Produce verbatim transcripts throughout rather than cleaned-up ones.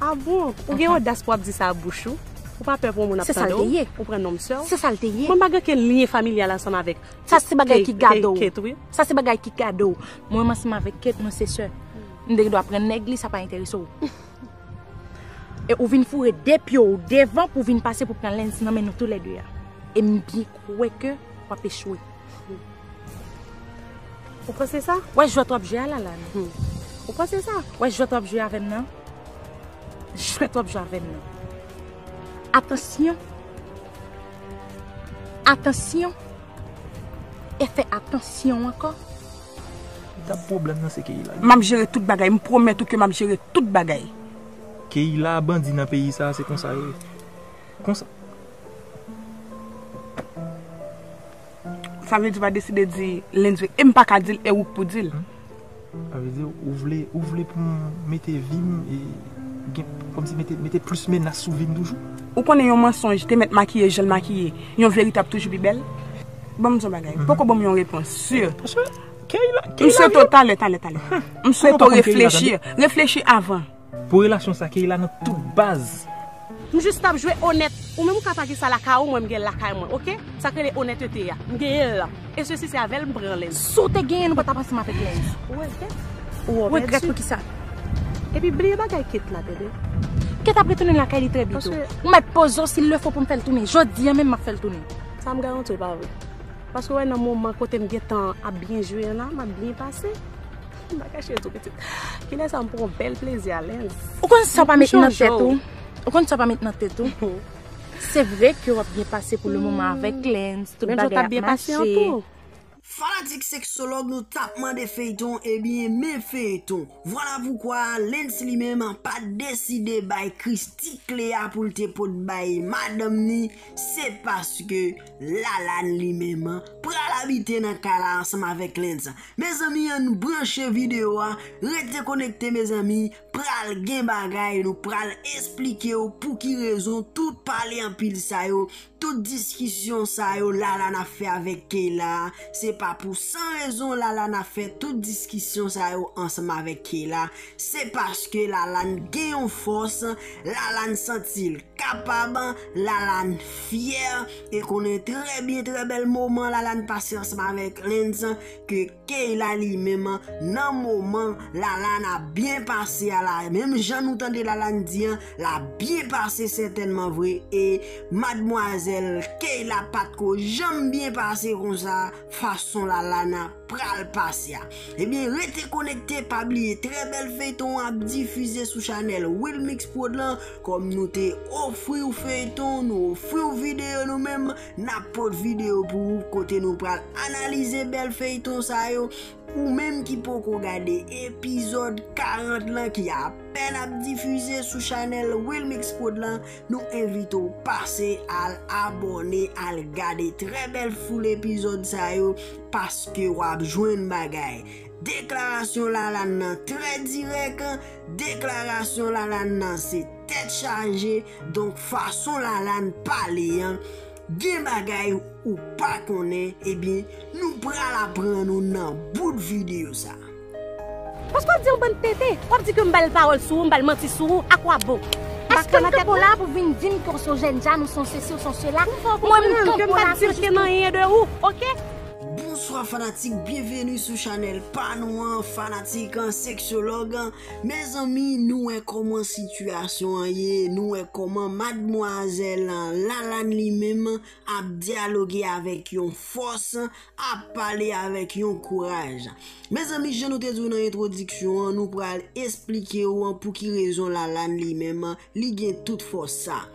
Ah bon? Ou gen odas pou w ap di sa a bouch ou? Ou pa pè pou yon moun ap Se sa l tande te ye. w? Ou pran non m sè w? Se sa l te ye. Mwen pa gen okenn lyen familyal ansanm avèk Sa se bagay ki gado. Kate, wi. Sa se bagay ki gado. Mwen menm ansanm avèk Kate, nou se sè. M te gen dwa pran nèg li, sa pa enterese w. E ou vin foure de pye w devan pou vin pase pou pran Lens nan men nou toulède a. E m byen kwè ke w ap echwe. Ou panse sa? Wè jwèt w ap jwe a Lalane. Ou panse sa? Wè jwèt w ap jwe avè m nan. Jwèt w ap jwe avè m nan. Atansyon. Atansyon. E fè atansyon ankò. Dab pwoblèm nan se Keyla. M ap jere tout bagay, m pwomèt ou ke m ap jere tout bagay. Keyla bandi nan peyi sa, se konsa yo ye. Konsa. Sa vle di w pa deside di Lens vre. E m pa ka di l, e ou k pou di l. Sa vle di, ou vle, ou vle pou m mete vi m e gen, kòmsi mete, mete plis menas sou vi m toujou? Ou konnen yon mansonj te mèt makiye jan l makiye, yon verite ap toujou pi bèl. Ban m di yon bagay. Poko ban m yon repons si. Paske Keyla, M swete w talè, talè, talè. M swete w Kòman pa konn Keyla, reflechi. Reflechi avan. Pou relasyon sa, Keyla nan tout baz. M jis t ap jwe onèt. Ou menm ou ka pa gen sa lakay ou, mwen m gen lakay mwen, oke? Sa k rele onètete a. M genyen l la. E sesi se avè l m pran Lens. Si w te genyen, nou pa t ap ansanm avèk Lens. Ou regrèt? Ou Regrèt pou ki sa? Epi bliye bagay Kate la, tande. Kate ap retounen lakay li trè byeto. Paske- Ou mèt poze w si l le fo pou m fè l tounen. Jodi a menm m ap fè l tounen. Sa m garanti w pa vre. Paske wè nan moman kote m gentan ap byen jwe an la, m ap byen pase. M pa kache tou pitit. Kilè sa m pran bèl plezi a Lens. Ou konn sa w pa met nan Chanje tèt w. ou? Ou konn sa w pa met nan tèt ou? Se vre ke w ap byen pase pou le moman avèk Lens, tout Menm jan w bagay t ap ap byen pase an mache. Tou. Fanatik seksològ nou t ap mande feyton, ebyen men feyton. Vwala poukwa Lens li menm pa deside bay Christie kle a pou l te pot bay madanm ni, se paske Lalane li menm pral abite nan kay la ansanm avèk Lens. Mezanmi, ann branche videyo a, rete konekte mezanmi, pral gen bagay, nou pral esplike w pou ki rezon tout pale anpil sa yo, tout diskisyon sa yo Lalane ap fè avèk Keyla, se pa pou san rezon Lalane ap fè tout diskisyon sa yo ansanm avèk Keyla, se paske Lalane gen yon fòs, Lalane santi l kapab, Lalane fyè, e konnen trè byen, trè bèl moman Lalane pase ansanm avèk Lens, ke Keyla li menm nan moman Lalane ap byen pase a la, menm jan nou tande Lalane di an, l ap byen pase sètènman vre, e madmwazèl Keyla pa t ko janm byen pase konsa fason Lalane pral pase a. Ebyen rete konekte, pa bliye trè bèl feyton ap difize sou chanèl Wilmix Prod lan, kòm nou te ofri w feyton, nou ofri w videyo nou menm, n ap pot videyo pou ou kote nou pral analize bèl feyton sa yo. Ou menm ki poko gade epizòd karant lan ki apèn ap difize sou chanèl Wilmix Prod lan, nou envite w pase al abòne, al gade trè bèl full epizòd sa yo, paske w ap jwenn bagay. Deklarasyon Lalane nan trè dirèk, deklarasyon Lalane nan se tèt chaje, donk fason Lalane pale an, gen bagay ou pa konnen, ebyen, nou pral aprann ou nan bout videyo sa. Paske w ap di yon bann tenten. W ap di ke m ba l pawòl sou ou, m ba l manti sou ou, akwabon? Èske m tankou w la pou vin di m ke w se yon jèn jan, ou se yon sesi, ou se yon sela? Mwen m tankou w la, se jis Ke nan anyen de ou, oke? Bonswa fanatik, byenveni sou chanèl pa nou an, fanatik an, seksològ an. Mezanmi, nou wè kòman sitiyasyon an ye, nou wè kòman madmwazèl Lalane li menm ap dyaloge avèk yon fòs, ap pale avèk yon kouraj. Mezanmi, jan nou te di w nan entwodiksyon an, nou pral esplike w pou ki rezon Lalane li menm li gen tout fòs sa.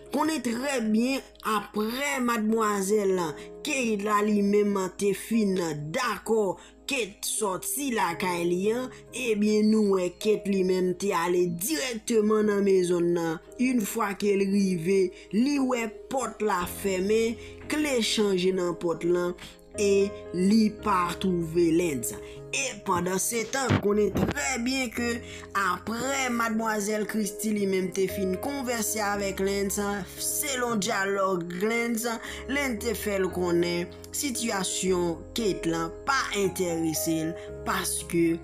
Konnen trè byen, aprè madmwazèl Keyla li menm te fin dakò Kate sòti lakay li an, ebyen nou wè Kate li menm te ale dirèkteman nan mezon nan. Yon fwa ke l rive, li wè pòt la fèmen, kle chanje nan pòt lan, e li pa twouve Lens. E pandansetan, konnen trè byen ke aprè madmwazèl Christie li menm te fin konvèse avèk Lens, selon dyalòg Lens, Lens te fè l konnen sitiyasyon Kate lan pa enterese l, paske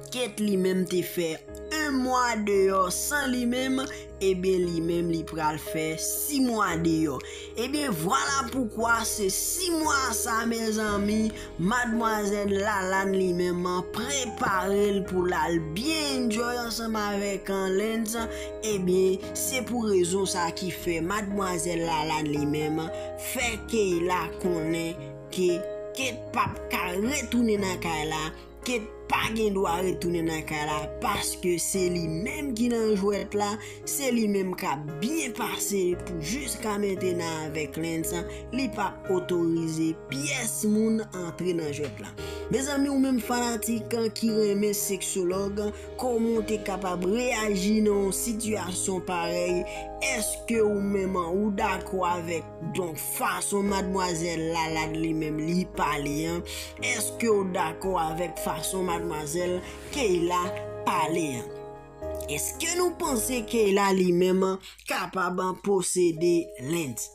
Kate li menm te fè mwa deyò san li menm, ebyen li menm li pral fè sis mwa deyò. Ebyen vwala poukwa se sis mwa sa, mezanmi, madmwazèl Lalane li menm prepare l pou l al byen enjoy ansanm avèk Lens. Ebyen se pou rezon sa ki fè madmwazèl Lalane li menm fè Keyla konnen ke Kate p ap ka retounen nan kay la. Kate pa gen dwa retounen nan kay la, paske se li menm ki nan jwèt la, se li menm k ap byen pase pou jiska mentenan avèk Lens, li p ap otorize pyès moun antre nan jwèt la. Mezanmi, ou menm fanatik ki renmen seksològ, kòman w te kapab reyaji nan yon sitiyasyon parèy? Èske ou menm ou dakò avèk, donk, fason madmwazèl Lalane li menm li pale an? Èske w dakò avèk fason madmwazèl Keyla pale an? Èske nou panse Keyla li menm kapab posede Lens?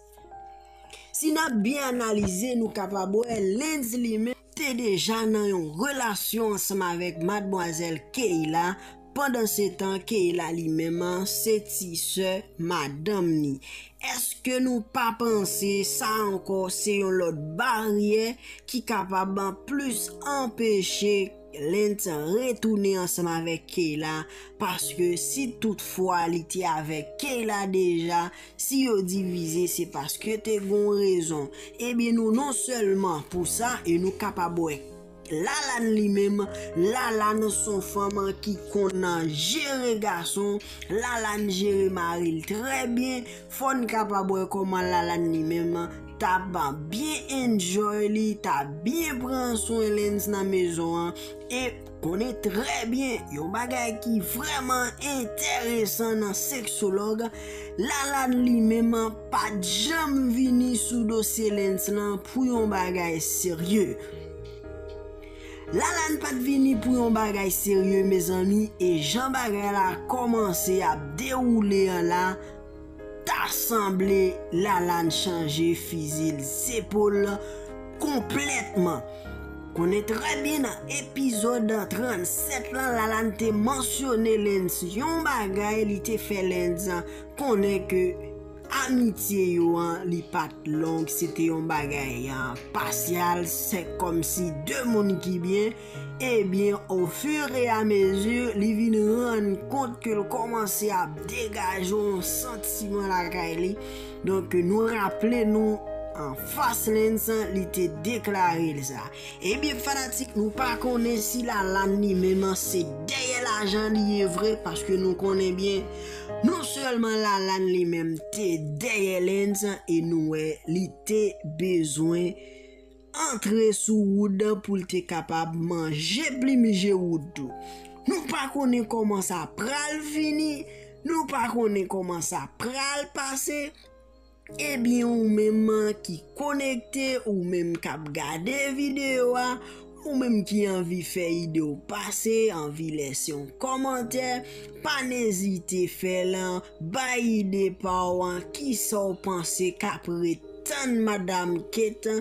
Si n ap byen analize, nou kapab wè Lens li menm te deja nan yon relasyon ansanm avèk madmwazèl Keyla. Pandansetan, Keyla li menm se ti sè madanm ni. Èske nou pa panse sa ankò se yon lòt baryè ki kapab plis anpeche Lens retounen ansanm avèk Keyla? Paske si toutfwa li te avèk Keyla deja, si yo divize, se paske te gon rezon. Ebyen, nou non sèlman pou sa, e nou kapab wè Lalane li menm, Lalane se yon fanm ki konn jere gason, Lalane jere mari l trè byen. Fò n kapab wè kòman Lalane li menm t ap byen enjoy li, t ap byen pran swen Lens nan mezon an. E konnen trè byen, yon bagay ki vrèman enteresan nan seksològ, Lalane li menm pa t janm vini sou dosye Lens lan pou yon bagay serye. Lalane pa t vini pou yon bagay serye, mezanmi, e jan bagay la kòmanse ap dewoule an la, ta sanble Lalane chanje fizi l zepòl konplètman. Konnen trè byen nan epizòd trannsèt lan, Lalane te mansyone Lens yon bagay, li te fè Lens konnen ke amitye yo an, li pa t long, se te yon bagay an pasyal, se kòmsi de moun ki byen. Ebyen, ofiramezi, li vin rann kont ke l kòmanse ap degaje yon santiman lakay li. Donk, nou raple nou, anfas Lens, li te deklare l sa. Ebyen, fanatik, nou pa konnen si Lalane li menm se dèyè lajan li ye vre, paske nou konnen byen, non sèlman Lalane li menm te dèyè Lens, e nou wè li te bezwen antre sou Wood pou l te kapab manje plim je Wood tou. Nou pa konnen kòman sa pral fini, nou pa konnen kòman sa pral pase. Ebyen, ou menm ki konekte, ou menm k ap gade videyo a, ou menm ki anvi fè ide w pase, anvi lese yon kòmantè, pa n ezite fè l, bay ide pa w an, kisa w panse k ap ret tann Madam Kate,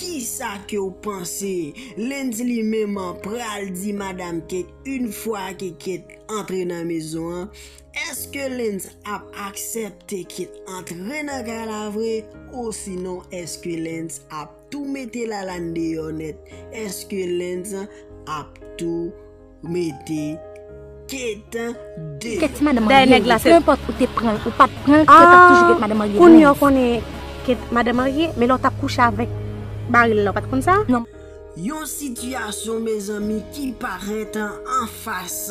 kisa ke w panse Lens li menm pral di Madam Kate yon fwa ke Kate antre nan mezon an? Èske Lens ap aksepte Kate antre nan kay la vre? Osinon, èske Lens ap tou mete Lalane deyò nèt? Èske Lens ap tou mete Kate deyò? Kate se madan marye li ye. Peu importe ou te pran l ou pa t pran l, Kate ap toujou ret madan marye li. Kounye a w konnen Kate madan marye, men lè w t ap kouche avèk mari l la, w pa t konn sa? Non. Yon sitiyasyon, mezanmi, ki parèt anfas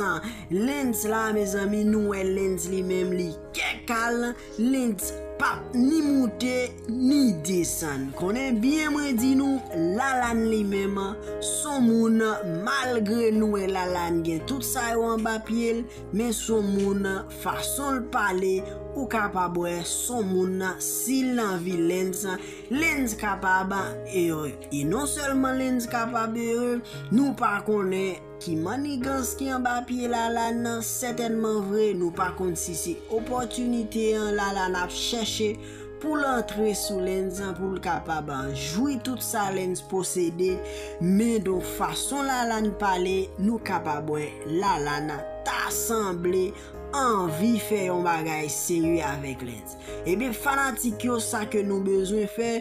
Lens la, mezanmi, nou wè Lens li menm li kè kal, Lens p ap ni moute ni desann. Konnen byen mwen di nou, Lalane li menm s on moun, malgre nou wè Lalane gen tout sa yo anba pye l, men s on moun, fason l pale, ou kapab wè s on moun, si l anvi Lens, Lens kapab ere. E non sèlman Lens kapab ere, nou pa konnen ki mannigans ki anba pye Lalane nan, sètènman vre, nou pa konn si se opòtinite an Lalane ap chèche pou l antre sou Lens an, pou l kapab jwi tout sa Lens posede, men donk fason Lalane pale, nou kapab wè Lalane ta sanble anvi fè yon bagay serye avèk Lens. Ebyen, fanatik yo, sa ke nou bezwen fè,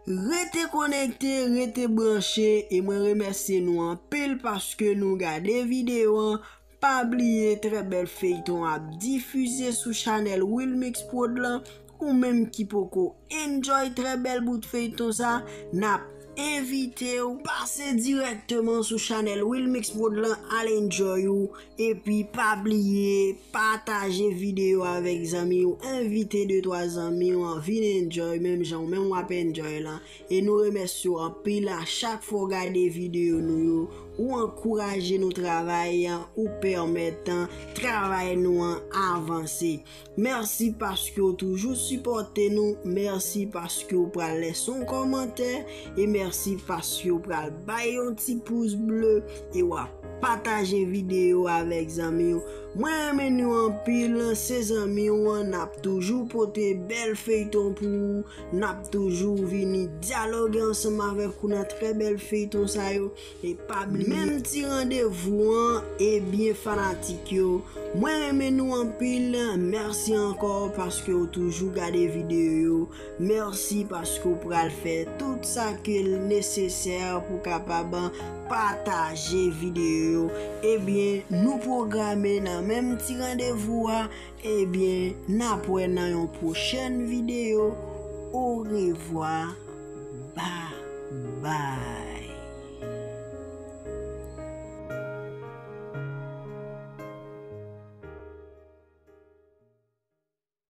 rete konekte, rete branche, e mwen remèsye nou anpil paske nou gade videyo an. Pa bliye, trè bèl feyton ap difize sou chanèl Wilmix Prod lan. Ou menm ki poko enjoy trè bèl bout feyton sa, n ap envite w pase dirèkteman sou chanèl Wilmix Prod lan, al enjoy ou. Epi pa bliye pataje videyo avèk zanmi w, envite de twa zanmi w vin enjoy menm jan w menm w ap enjoy lan. E nou remèsye w anpil a chak fwa w gade videyo nou yo. Ou ankouraje nou travay an, ou pèmèt an travay nou an avanse. Mèsi paske w toujou sipòte nou, mèsi paske w pral lèse yon kòmantè, e mèsi paske w pral bay yon ti pous ble, e w ap pataje videyo avèk zanmi w. Mwen renmen nou anpil, se zanmi w an, n ap toujou pote bèl feyton pou ou, n ap toujou vini dyaloge ansanm avèk ou nan trè bèl feyton sa yo. E pa bliye menm ti randevou an, ebyen fanatik yo, mwen renmen nou anpil, mèsi ankò paske w toujou gade videyo yo, mèsi paske w pral fè tout sa ke l nesesè pou kapab pataje videyo yo. Ebyen, nou pwograme nan menm ti randevou a, ebyen, n ap wè nan yon pwochèn videyo. Orevwa, babay.